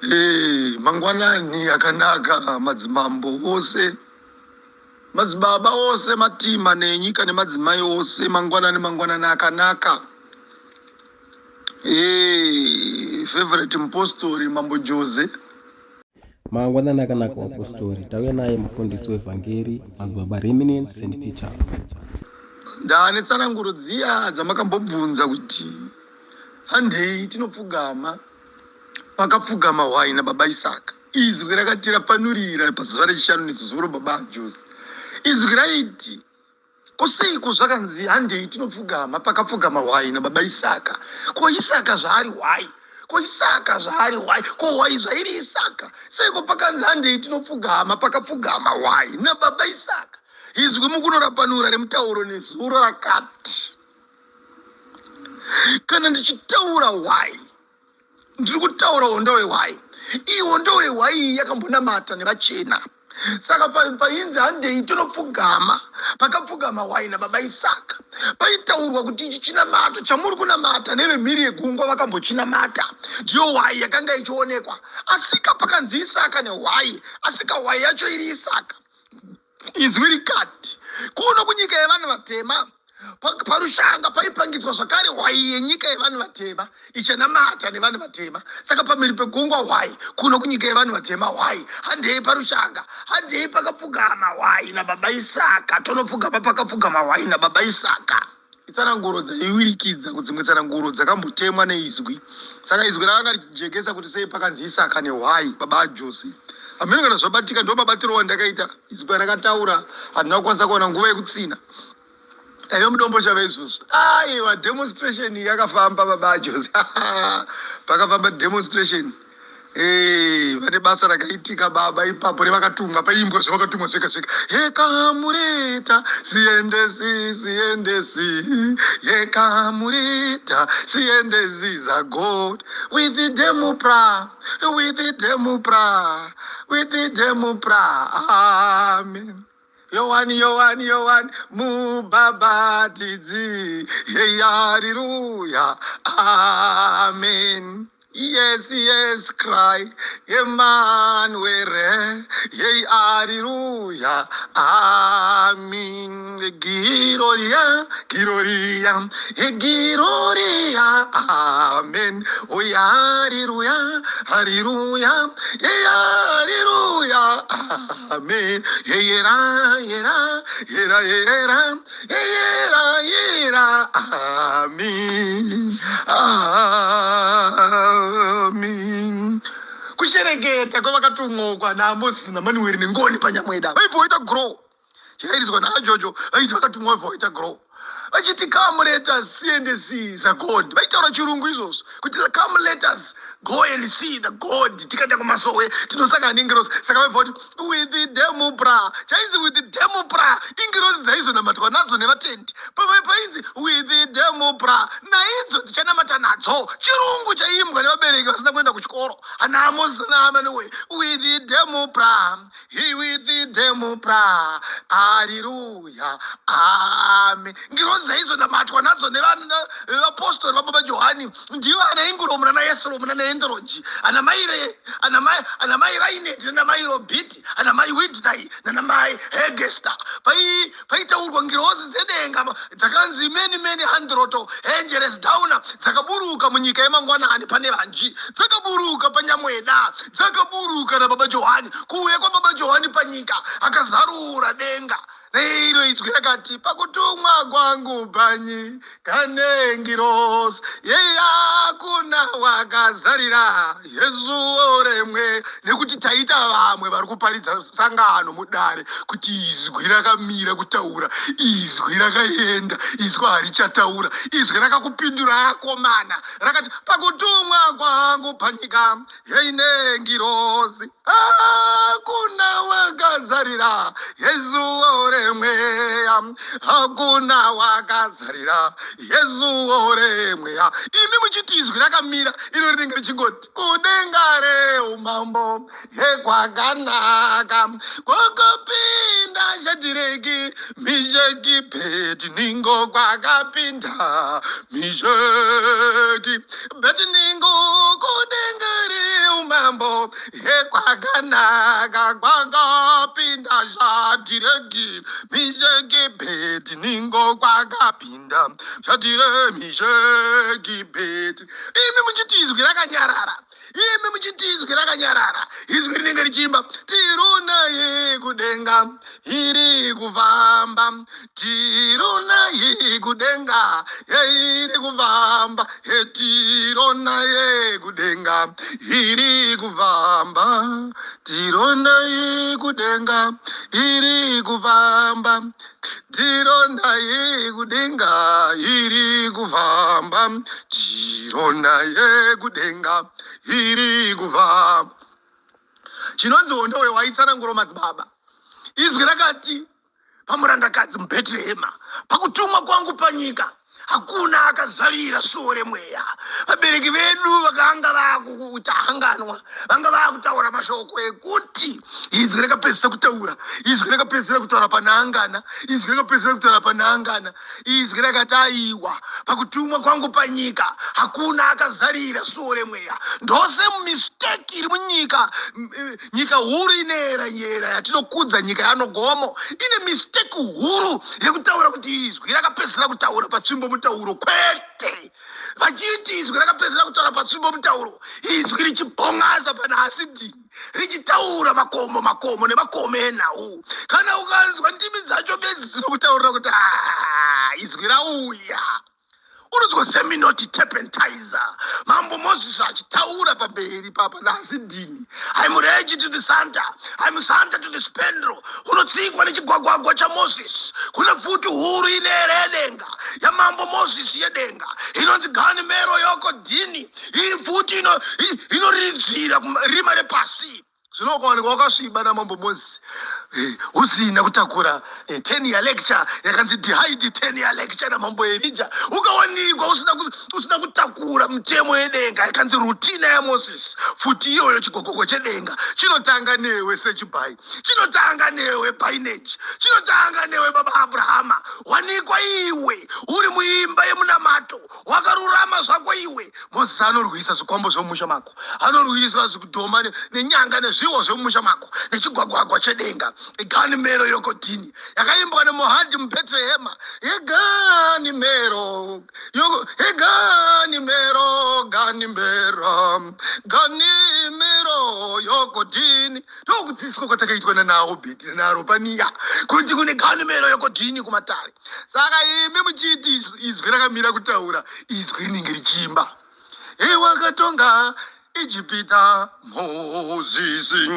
Hey, mangwanani akanaka madzimambo ose, madzibaba ose, matima nenyika nemadzimai ose, mangwanani mangwanani akanaka. Hey, favorite mupostori Mambo Jose. Mangwanani akanaka vapostori, tauya naye mufundisi wevhangeri Madzibaba Remnant St Peter. Ndane tsananguro dziya dzamakambobvunza kuti handei tinopfugama pakapfugama hwai nababa Isaka. Izwi rakatirapanurira pazuva rechishanu nezuro baba Jose. Izwi raiti ko seiko zvakanzi handei tinopfugama pakapfugama hwai nababa Isaka. Ko Isaka zvaari hwai? Ko Isaka zvaari hwai? Ko hwai zvairi Isaka? Seiko pakanzi handei tinopfugama pakapfugama hwai nababa Isaka? Izwi mukunorapanura remutauro nezuro rakati kana ndichitaura hwai ndiri kutaura hondo wehwai. Iyi hondo wehwai iyi yakambonamata nevachena. Saka painzi handei tinopfugama pakapfugama hwai nababa Isaka, paitaurwa kuti ichi chinamato chamuri kunamata nevemhiri yegungwa vakambochinamata, ndiyo hwai yakanga ichionekwa. Asika pakanzi Isaka nehwai, asika hwai yacho iri Isaka. Izwi rikati kuno kunyika yevanhu vatema parushanga paipangidzwa zvakare hwai yenyika yevanhu vatema ichanamata nevanhu vatema. Saka pamhiri pegungwa hwai, kuno kunyika yevanhu vatema hwai, handei parushanga, handei pakapfugama hwai nababa Isaka, tonopfugama pakapfugama hwai nababa Isaka. Itsananguro dzaiwirikidza kudzimwe tsananguro dzakambotemwa neizwi. Saka izwi rakanga richijekesa kuti sei pakanzi Isaka nehwai baba aJose. Hameno kana zvabatika, ndo mabatiro wandakaita izwi parakataura, handina kukwanisa kuwana nguva yekutsina. Aiva mudomboshava izvozvo. Aiwa, demonstration yakafamba baba aJose. Pakafamba demonstration. Hey, vane basa rakaitika baba ipapo revakatumwa paimbwa zvavakatumwa zvega zvega. Yekamureta siendesi siendesi yekamureta siendesi za God with the demopra with the demopra with the demopra. Amen. Yohani Yohani Yohani mubhabhatidzi. Hey, hallelujah. Amen. Yes, yes, cry, Emmanuel, yey, hallelujah, amen. Gloria, Gloria, Gloria, amen. Oh, hallelujah, hallelujah, yey, hallelujah, amen. Yera, yera, yera, yera, yera, yera, amen. Amen. Kushereketa kwavakatumwa naMoses naManueri nengoni panyamweda vaibva vaita grow chirairizwa naJojo vaiti vakatumwa vaibva vaita grow vachiti come let us see and see the God. Vaitaura chirungu izvozvo kuti come let us go and see the God. Tikaenda kumasowe tinosangana nengirozi. Saka vaibva kuti with the demopra, chainzi with the demopra ingirozi dzaizonamatwa nadzo nevatendi. Painzi with the demopra naidzo tichanamata nadzo. Chirungu chaiimbwa nevabereki vasina kuenda kuchikoro ana Moses naAmanuel. With the demopra, he with the demopra, hallelujah, amen. Ngirozi dzaizonamatwa nadzo nevapostori vababa Johani ndivo ana Inguromu nana Yesromu nana Endroji, ana mai ana mai Rainet nana mai Robiti, ana mai Widnai nana mai Hegesta. Paitaurwa ngirozi dzedenga dzakanzi many many hundred angels down, dzakaburuka munyika yemangwanani pane vanji, dzakaburuka panyamweda, dzakaburuka nababa Johani. Kuuya kwababa Johani panyika akazarura denga neiro izwi rakati pakutumwa kwangu panyika nengirozi yeyakuna wakazarira Yesu remwe. Nekuti taita vamwe vari kuparidza sangano mudare kuti izwi rakamira kutaura, izwi rakaenda, izwi harichataura, izwi rakakupindura akomana rakati pakutumwa kwangu panyika yeinengirozi hakuna wakazarira Yesu remweya, hakuna wakazarira Yesu remweya. Imi muchiti izwi rakamira, iro rinenge richingoti kudenga reumambo hekwakanaka kwakapinda Shadireki Misheki Bhedhiningo, kwakapinda Misheki Bhedhiningo kudenga. yeumambo yekwakanaka kwakapinda Shadhireki Misheki Bhedhiningo kwakapinda Shadhire Misheki Bhedhi. Imi muchiti izwi rakanyarara, imi muchiti izwi rakanyarara, izwi rinenge richiimba tirunayi kudenga iri kufamba, tirunayi kudenga iri kufamba, tironaye kudenga iri kufamba, tironayi kudenga iri kufamba, tironaye kudenga iri kufamba, tironaye kudenga iri kufamba. Chinonzi hondo uyo waitsananguro madzibaba. Izwi rakati pamurandakadzi muBhetrehema, pakutumwa kwangu panyika hakuna akazarira suo remweya. Vabereki vedu vakanga vakutanganwa, vanga vakutaura mashoko ekuti izwi rakapedzisa kutaura, izwi rakapedzisira kutaura panaangana, izwi rakapedzisira kutaura panaangana. Izwi rakati aiwa, pakutumwa kwangu panyika hakuna akazarira suo remweya. Ndose mistake iri munyika, nyika huru inoera nyera yatinokudza, nyika yanogomo, ine mistake huru yekutaura kuti izwi rakapedzisira kutaura patsvimbo mutauro. Kwete, vachiti izwi rakapedzisira kutaura patsvimbo mutauro, izwi richibhongaza pana asidhini, richitaura makomo makomo nemakomo enhau. Kana ukanzwa ndimi dzacho bedzi dzinokutaurira kuti izwi rauya. Unonzwa seminoti tepentizer, mambo Moses achitaura pamberi papa naasidhini, "I'm ready to the santa, I'm santa to the spendro." Unotsikwa nechigwagwagwa chaMoses. Kune pfuti huru inoera yedenga yamambo Moses yedenga inonzi gani mero yokodhini. Iyi pfuti inoridzira rima repasi. Zvino ukawanikwa wakasviba namambo Moses, usina kutakura 10 year lecture yakanzi dehaidi 10 year lecture namambo Erija, ukawanikwa usina kutakura mutemo yedenga yakanzi rutina yaMoses, pfuti iyoyo, chigogoko chedenga chinotanga newe sechibhai, chinotanga newe baineji, chinotanga newe baba Abrahama. Wanikwa iwe uri muimba yemunamato wakarurama zvako iwe, Mozisi anorwisa zvikwambo zvemumusha mako, anorwisa zvikudhoma nenyanga nezviwo zvemumusha mako nechigwagwagwa chedenga, gani mero yokodhini yakaimbwa nemohadhi muBhetrehema, yegani mero yegani mero, gani mero, gani mero yokodhini. Ndokudzidziswa kwatakaitwa nanaObhedi nanaRopaniya kuti kune gani mero yokodhini kumatare. Saka imi muchiti izwi rakamira kutaura, izwi rinenge richiimba iwakatonga Ijipita Mozisi,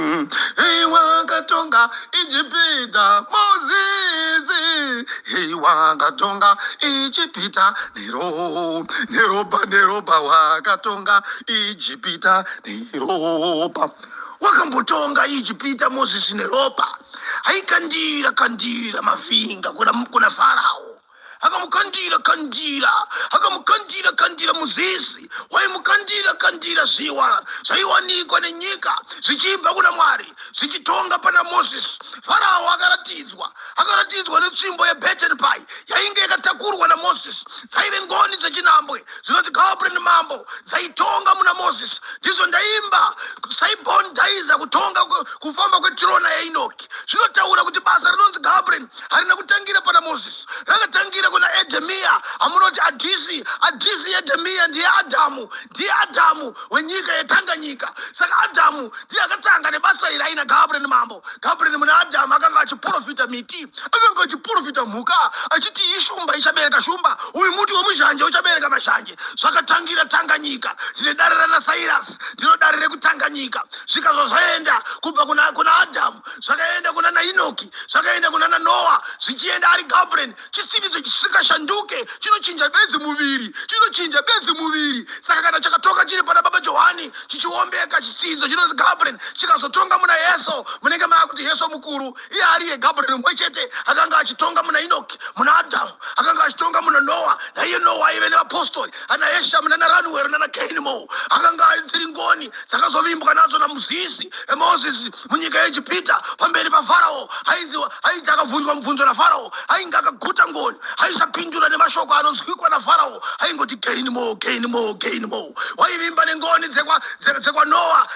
iwakatonga Ijipita Mozisi, iwakatonga Ijipita nero neropa neropa, wakatonga Ijipita neropa. Wakambotonga Ijipita Mozisi neropa, aikandira kandira mavhinga kuna Farao, akamukandira kandira, akamukandira kandira Mozisi, waimukandira kandira zviwa zvaiwanikwa nenyika zvichibva kuna Mwari zvichitonga pana Mozisi. Farao akaratidzwa, akaratidzwa netsvimbo yebeten pai yainge yakatakurwa naMozisi. Dzaive ngoni dzechinambwe dzinoti Gabriel mambo dzaitonga muna Mozisi. Ndizvo ndaimba saibon dhaiza kutonga kufamba kwetirona yaInoki. Zvinotaura kuti basa rinonzi Gabriel harina kutangira pana Mozisi, rakatangira kuna Edhemiya. Amunoti Adhisi, Adhisi Edhemiya ndiye Adhamu, ndiye Adhamu wenyika yeTanganyika. Saka Adhamu ndiye akatanga nebasa iri aina Gabriel mambo. Gabriel muna Adhamu akanga achiprofita miti, akanga achiprofita mhuka, achiti iyi shumba ichabereka shumba, uyu muti wemuzhanje uchabereka mazhanje. Zvakatangira Tanganyika. Tine dare rana Cyrus, ndino dare rekuTanganyika. Zvikazva zvaenda kubva kuna Adhamu, zvakaenda kuna naInoki, zvakaenda kuna naNoa, zvichienda ari Gabriel, chitsividzo chisingashanduke, chinochinja bedzi muviri, chinochinja bedzi muviri. Saka kana chakatonga chiri pana baba Johani chichiombeka, chitsidzo chinonzi Gabriel chikazotonga muna Yesu, munenge maakuti Yesu mukuru. Iye ariye Gabriel mumwe chete akanga achitonga muna Enoki, muna Adhamu, akanga achitonga muna Noa. Naiye Noa aive nevapostori ana Eshamu nana Ranuero nana Kainimo. Akanga dziri ngoni dzakazovimbwa nadzo naMozisi, eMozisi munyika yeEgipita pamberi paFarao. Farao ainzi aiti akabvunzwa mubvunzo naFarao, ainge akaguta ngoni, aisapindura nemashoko anonzwikwa naFarao, aingoti gain more, gain more, gain more. Waivimba nengoni dzekwaNoa,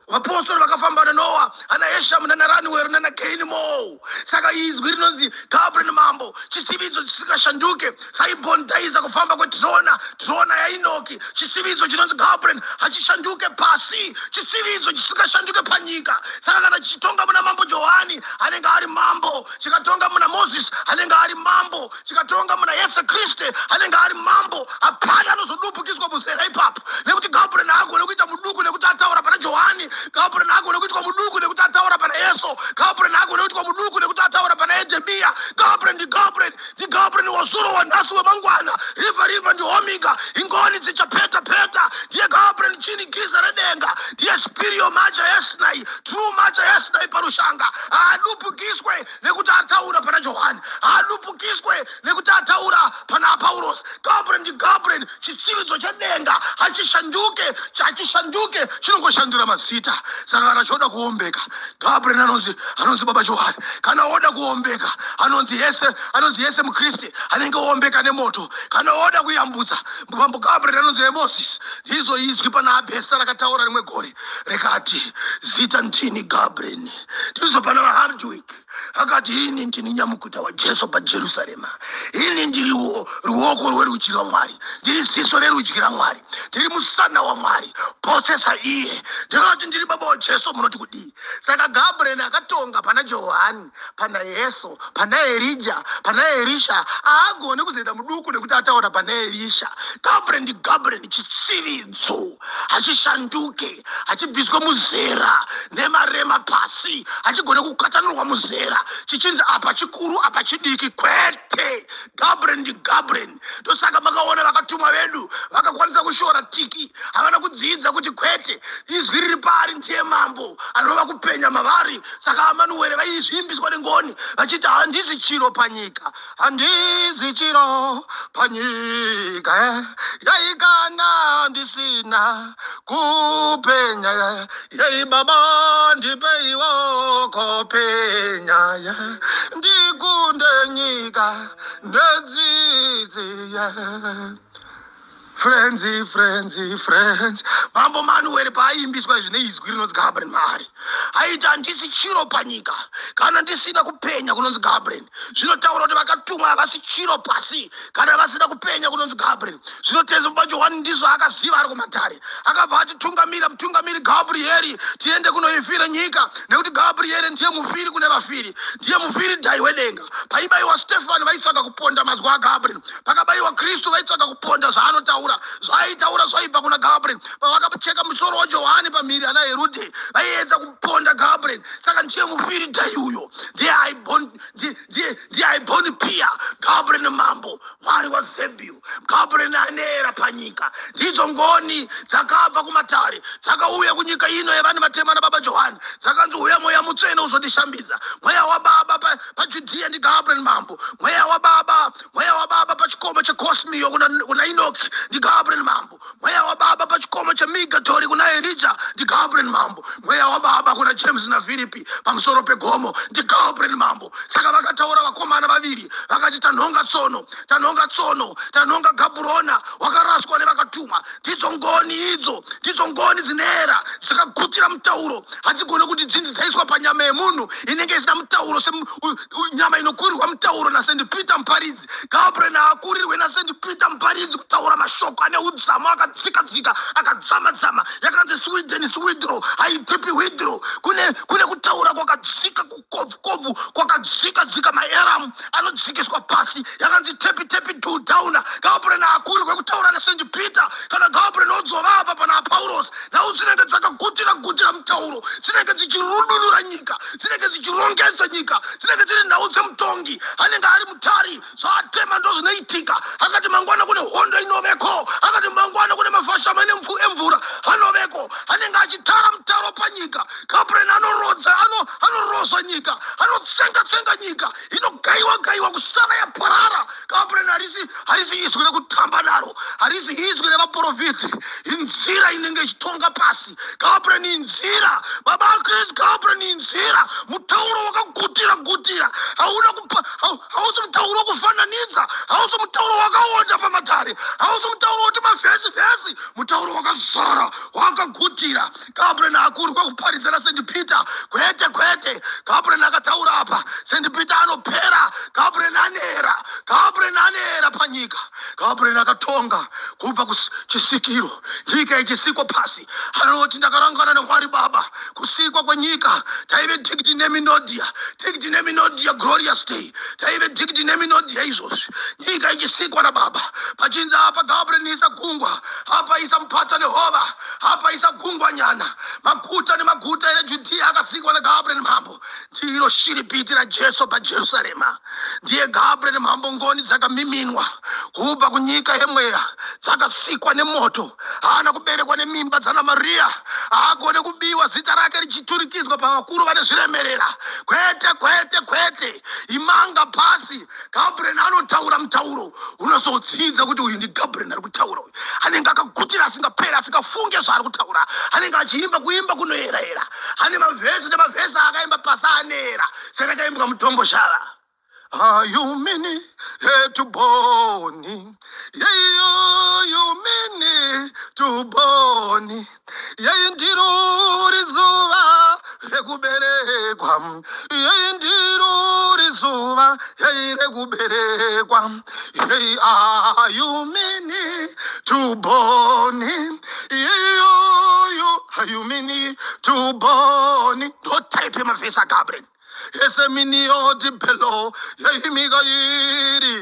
vapostori vakafamba naNoa, ana Eshamu nanaRanuero nana gain more. Saka izwi rinonzi Gabriel Mambo chitsividzo chisingashanduke. Saibondaiza kufamba kwetrona, trona yaInoki. Chitsividzo chinonzi Gabriel hachishanduke pasi, chitsividzo chisingashanduke panyika. Saka kana chichitonga muna Mambo Johani, anenge ari mambo. Chikatonga muna Moses, anenge ari mambo. Chikatonga muna Yesu Kristu, anenge ari mambo. Hapana anozodupukiswa muzera ipapo, nekuti Gabriel haagone kuita muduku nekuti ataura pana Johani. Gabriel haagone kuitwa muduku nekuti ataura pana Yesu. Gabriel haagone kuitwa muduku nekuti ataura pana Edemiya. Gabriel ndiGabriel, ndiGabriel wazuro, wanhasi, wemangwana. River river ndiOmega, ingoni dzichapeta peta. Ndiye Gabriel chini giza redenga, ndiye superior maja yeSinai, true maja yeSinai parushanga. Haadupukiswe nekuti ataura pana Johani, haadupukiswe nekuti ataura pana Paulos. Gabriel ndiGabriel, chitsividzo chedenga hachishanduke, hachishanduke, chinongoshandura mazita. Saka kana choda kuombeka, Gabriel anonzi Baba Johani. Kana woda kuombeka, anonzi yese, anonzi yese muKristu anenge oombeka nemoto. Kana woda kuyambutsa, Mambo Gabriel anonzi eMoses. Ndizvo izwi pana Abhesa rakataura rimwe gore rikati, "Zita ndini Gabriel." Ndizvo pana vaHardwick akati, "Ini ndini nyamukuta waJesu paJerusarema. Ini ndiri ruoko rwerudyi rwaMwari, ndiri ziso rerudyi raMwari, ndiri musana waMwari, potsesa iye. Ndakati ndiri baba waJesu, munoti kudii?" Saka Gabriel akatonga pana Johani, pana Yesu, pana Erija, pana Erisha. Haagoni kuzoita muduku nekuti ataura pana Erisha. Gabriel ndiGabriel, chitsividzo hachishanduke, hachibviswe muzera nemarema pasi, hachigone kukatanurwa muzera chichinzi apa chikuru, apa chidiki, kwete. Gabriel ndiGabriel. Ndosaka makaona vakatumwa vedu vakakwanisa kushora tiki. Havana kudzidza kuti kwete, izwi riri paari ndiye mambo anova kupenya mavari. Saka Amanuwere vaizviimbiswa nengoni vachiti, "Handisi chiro panyika, handizi chiro panyika, yaikana ndisina kupenya, yei baba ndipeiwo kopenya, ndikunde nyika nedzidzi." Friends, friends, friends. Mambo Manuel paaimbiswa izvi neizwi rinonzi Gabriel maari, aiti, "Handisi chiro panyika kana ndisina kupenya kunonzi Gabriel." Zvinotaura kuti vakatumwa havasi chiro pasi kana vasina kupenya kunonzi Gabriel. Zvinoteza Baba Johani ndizvo akaziva ari kumatare, akabva atitungamira mutungamiri Gabrieri, tiende kunoifira nyika, nekuti Gabrieri ndiye mufiri kune vafiri, ndiye mufiri dhai wedenga. Paibayiwa Stefani, vaitsvaga kuponda mazwi aGabriel. Pakabayiwa Kristu, vaitsvaga kuponda zvaanotaura. Zvaaitaura zvaibva kuna Gabriel. Pavakacheka musoro waJohani pamhiri ana Herudhe, vaiedza kuponda Gabriel. Saka ndiye mufiri dhai uyo, ndiye ndiye aiboni pia. Gabriel mambo, Mwari waZebiu, Gabriel anera panyika. Ndidzo ngoni dzakabva kumatare dzakauya kunyika ino yevanhu vatema nababa Johani, dzakanzi, "Uya Mweya Mutsvene uzotishambidza." Mweya wababa paJudhiya ndiGabriel mambo. Mweya wababa, mweya wababa pachikomo cheCosmio kuna Enoki ndiGabriel mambo. Mweya wababa pachikomo cheMigatori kuna Elija ndiGabriel mambo. Mweya wababa kuna James naFiripi pamusoro pegomo ndiGabriel mambo. Saka vakataura vakomana vaviri vakati, "Tanhonga tsono, tanhonga tsono, tanhonga Gaburona wakaraswa nevakatumwa." Ndidzo ngoni idzo, ndidzo ngoni dzinoera dzakagutira mutauro. Hadzigoni kuti dzinzi dzaiswa panyama yemunhu inenge isina mutauro, senyama inokurirwa mutauro naSt Peter Muparidzi. Gabriel haakurirwe naSt Peter Muparidzi kutaura mashoko ane udzamu, akadzika-dzika, akadzama-dzama. Yakanzi Sweden swidro, haitipi withdraw. Kune kutaura kwakadzika, kukobvu kwakadzika-dzika, maeramu anodzikiswa pasi. Yakanzi tepi tepi do down. Gabriel haakurirwe kutaura naSt Peter. Kana Gabriel odzova apa pana Paulos, nhau dzinenge dzakagutira gutira mutauro, dzinenge dzichirudunura nyika, dzinenge dzichirongedza nyika, dzinenge dziri nhau dzemutongi anenge ari mutari. Zvaatema ndo zvinoitika. Akati mangwana kune hondo inoveko, akati mangwana kune mafashama emvura anoveko, anenge achitara mutaro panyika. Gabriel anorodza, anorozva nyika, anotsenga-tsenga nyika, inogaiwa gaiwa kusara yaparara. Gabriel harisi izwi rekutamba naro, harisi izwi revaprofiti. Inzira. Inzira inenge ichitonga pasi. Gabriel inzira. Baba Chris Gabriel inzira. Mutauro wakagutira gutira. Hauna kupa hausi mutauro wekufananidza. Hausi mutauro wakaonda pamatare. Hausi mutauro woti mavhesi vhesi. Mutauro wakazara, wakagutira. Gabriel akuri kwekuparidza na St Peter. Kwete kwete. Gabriel akataura apa. St Peter anopera. Gabriel anera. Gabriel anera panyika. Gabriel akatonga kubva kuchisikiro. Nyika ichisikwa pasi. Anoti ndakarangana naMwari Baba kusikwa kwenyika. Taive dikiti neminodia. Dikiti neminodia glorious day. Taive dikiti neminodia izvozvi. Nyika ichisikwa naBaba. Pachinzi apa Gabriel isa gungwa. Apa isa mupata nehova. Apa isa gungwa nyana. Maguta nemaguta eJudea akasikwa naGabriel Mambo. Ndiro shiripiti raJesu paJerusarema. Ndiye Gabriel Mambo ngoni dzakamiminwa kubva kunyika yemweya dzakasikwa nemoto. Haana kuberekwa nemimba dzana Maria. Haagone kubiwa zita rake richiturikidzwa pavakuru vane zviremerera. Kwete, kwete, kwete. Imanga pasi. Gabriel anotaura mutauro unozodzidza kuti uyu ndiGabriel ari kutaura uyu. Anenge akagutira asingaperi asingafunge zvaari kutaura. Anenge achiimba kuimba kunoyera-yera. Ane mavhesi nemavhesi aakaimba pasi anoyera serakaimbwa mudomboshava. Ayumini etuboni yeyuyumini tuboni yeyi ndiro rizuva rekuberekwa yeyi ndiro rizuva yeyi rekuberekwa yeyi ayumini tuboni yeyoyo ayumini tuboni ndotype yemavhesi aGabriel eseminiyo dibelo yeimikayiri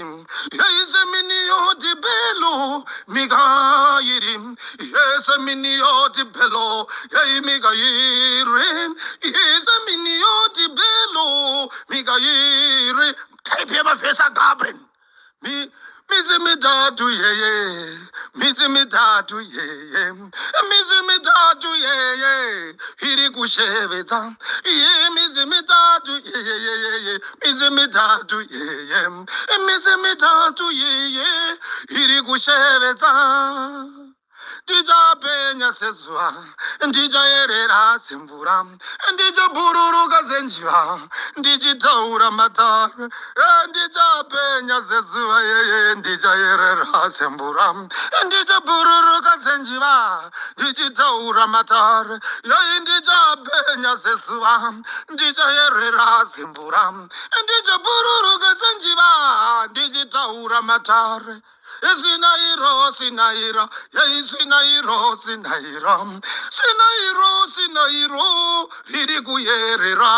yeisemiниyo dibelo mikayiri yeseminiyo dibelo yeimikayiri yeseminiyo dibelo mikayiri type yemavhesi aGabriel. Mi misi mitatu yeye, misi mitatu yeye, misi mitatu yeye, iri kushevedza iye misi mitatu yeye, misi mitatu yeye, misi mitatu yeye, iri kushevedza. Ndichapenya sezuva, ndichayerera semvura, ndichabhururuka senjiva, ndichitaura matare. Ndichapenya sezuva yeye, ndichayerera semvura, ndichabhururuka senjiva, ndichitaura matare. Yeye ndichapenya sezuva, ndichayerera semvura, ndichabhururuka senjiva, ndichitaura matare. Sinairo, sinairo, yei sinairo, sinairo, sinairo, sinairo, riri kuyerera.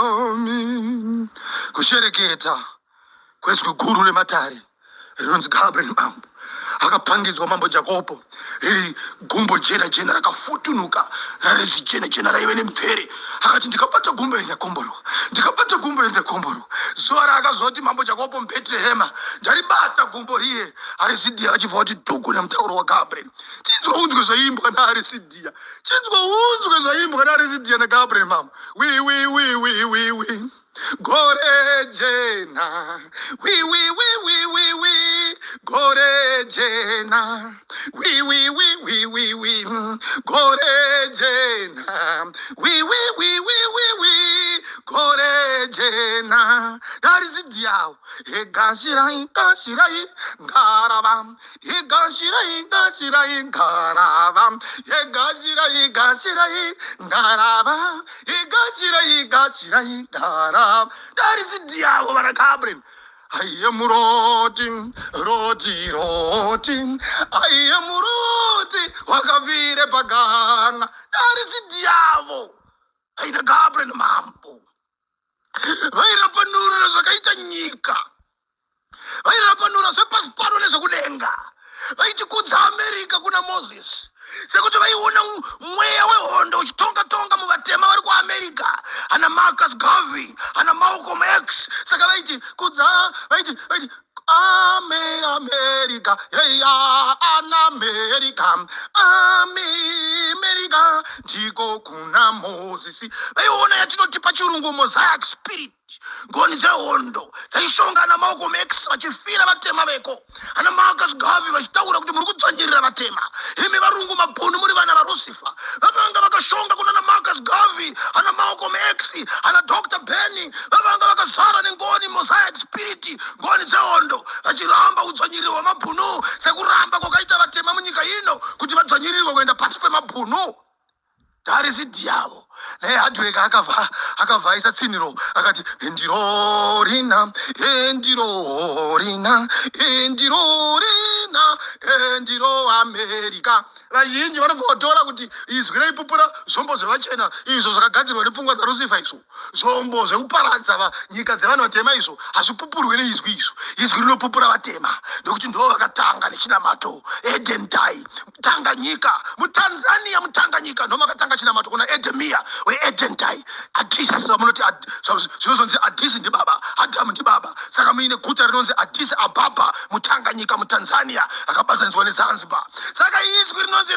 Amen. Kushereketa kwezwi guru rematare rinonzi Gabriel Mambo akapangidzwa Mambo Jakopo riri gumbo jena jena rakafutunuka rarizi jena jena raive nemupfere. Akati ndikabata gumbo iri ndakomborwa, ndikabata gumbo iri ndakomborwa. Zuva raakazoti Mambo Jakopo muBhetrehema ndaribata gumbo riye, Arisidia achibva kuti dhuku nemutauro waGabriel. Chinzwa unzwe zvaimbwa naArisidia, chinzwa unzwe zvaimbwa naArisidia naGabriel Mambo. Wi wi wi wi wi wi gore jena, wi wi wi wi wi wi gore jena, wi wi wi wi wi wi gore jena, wi wi wi wi wi wi gore jena. Darisidiyawo egashirai gashirai ngarava, egashirai gashirai ngarava, egashirai gashirai ngarava, egashirai gashirai ngarava. Darisidiyawo vana Gabriel. Aiye muroti roti roti, aiye muroti wakavire paganga. Darisidiyawo aina Gabriel Mambo vairapanurira zvakaita nyika, vairapanura zvepasi pano nezvekudenga. Vaiti kudza America kuna Moses sekuti vaiona mweya wehondo uchitonga tonga muvatema vari kuAmerica, ana Marcus Garvey, ana Malcolm X. Saka vaiti kudza, vaiti ame America hey, ana America, ame America. Ndiko kuna Mozisi. Vaiona yatinoti pachirungu mosaic spirit. Ngoni dzehondo dzaishonga ana Malcolm X vachifira vatema veko, ana Marcus Garvey vachitaura kuti muri kudzvanyirira vatema, imi varungu mabhunu muri vana vaRusifa. Vavanga vakashonga kunana Marcus Garvey, ana Malcolm X, ana Dr Benny. Vavanga vakazara nengoni, mosaic spirit, ngoni dzehondo, vachiramba udzvanyiriri hwemabhunu sekuramba kwakaita vatema munyika ino kuti vadzvanyirirwe kuenda pasi pemabhunu. Tarisidi yavo naye Hardwork akabva akabva aisa tsinhiro akati ndiro rina, ndiro rina, ndiro rina, ndiro America. Vazhinji vanobva vatora kuti izwi raipupura zvombo zvevachena izvo zvakagadzirwa nepfungwa dzaRusifa. Izvo zvombo zvekuparadza nyika dzevanhu vatema izvo hazvipupurwe neizwi. Izvo izwi rinopupura vatema nekuti ndo vakatanga nechinamato. Edentai Tanganyika, muTanzania, muTanganyika ndo makatanga chinamato kuna Edemia weEdentai Addis. Vamunoti zvinozonzi Addis ndibaba, Adamu ndibaba. Saka muine guta rinonzi Addis Ababa muTanganyika, muTanzania, akabatanidzwa neZanzibar. Saka izwi rinonzi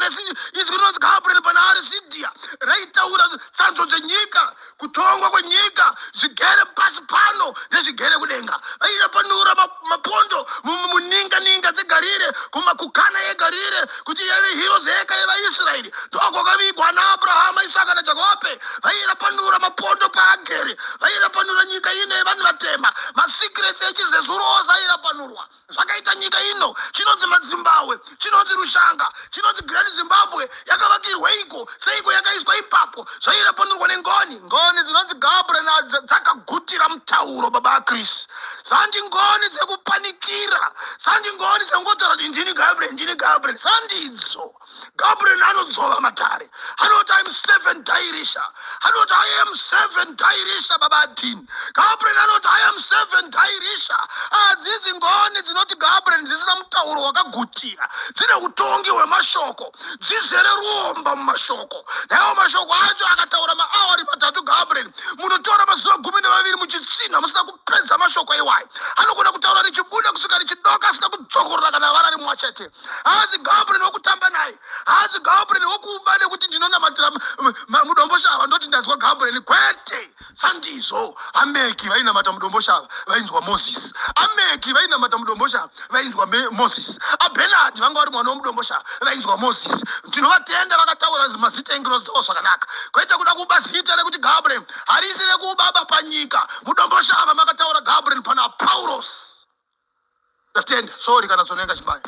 izwi rinonzi Gabriel pana Arisidia raitaura tsanzo dzenyika, kutongwa kwenyika, zvigere pasi pano nezvigere kudenga. Vairapanura mapondo muninga ninga dzeGarire, kumakukana eGarire, kuti yaive hiro zeka yevaIsraeri, ndokwakavigwa naAbrahama, Isaka naJakobe. Vairapanura mapondo paagere, vairapanura nyika ino yevanhu vatema. Masecrets echizezuro ose airapanurwa. Zvakaita nyika ino chinonzi Madzimbahwe, chinonzi Rushanga, chinonzi Great Zimbabwe yakavakirweiko, seiko yakaiswa ipapo? Zvairapanurwa nengoni. Ngoni dzinonzi Gabriel nadzo dzakagutira mutauro, baba aChris. Sandi ngoni dzekupanikira, sandi ngoni dzekungotaura kuti ndini Gabriel, ndini Gabriel, sandidzo. Gabriel anodzova matare, anoti I'm seven dairisha, anoti I am seven dairisha. Baba Adini, Gabriel anoti I am seven dairisha. Hadzisi ngoni dzinoti Gabriel dzisina mutauro wakagutira, dzine utongi hwemashoko, dzizere ruomba mumashoko. Naiwo mashoko acho akataura maawari 3 Gabriel, munotora mazuva 12 muchitsina musina kupedza mashoko iwayo. Anogona kutaura richibuda kusvika richidoka asina kudzokorora kana vara rimwe chete. Haazi Gabriel wokutamba naye, haazi Gabriel wokuba nekuti ndinonamatira muDomboshava ndoti ndanzwa Gabriel. Kwete, sandizvo. Ameki vainamata muDomboshava vainzwa Moses, Ameki vainamata muDomboshava vainzwa Moses, aBenard vanga vari mwana wemuDomboshava vainzwa Moses. Tinovatenda vakataura mazita engiro dzavo zvakanaka, kwete kuda kuba zita rekuti Gabriel. Harisi rekubaba panyika. MuDomboshava makataura Gabriel pana Paulos. Ndatenda, sorry kana tsonenga chibaya.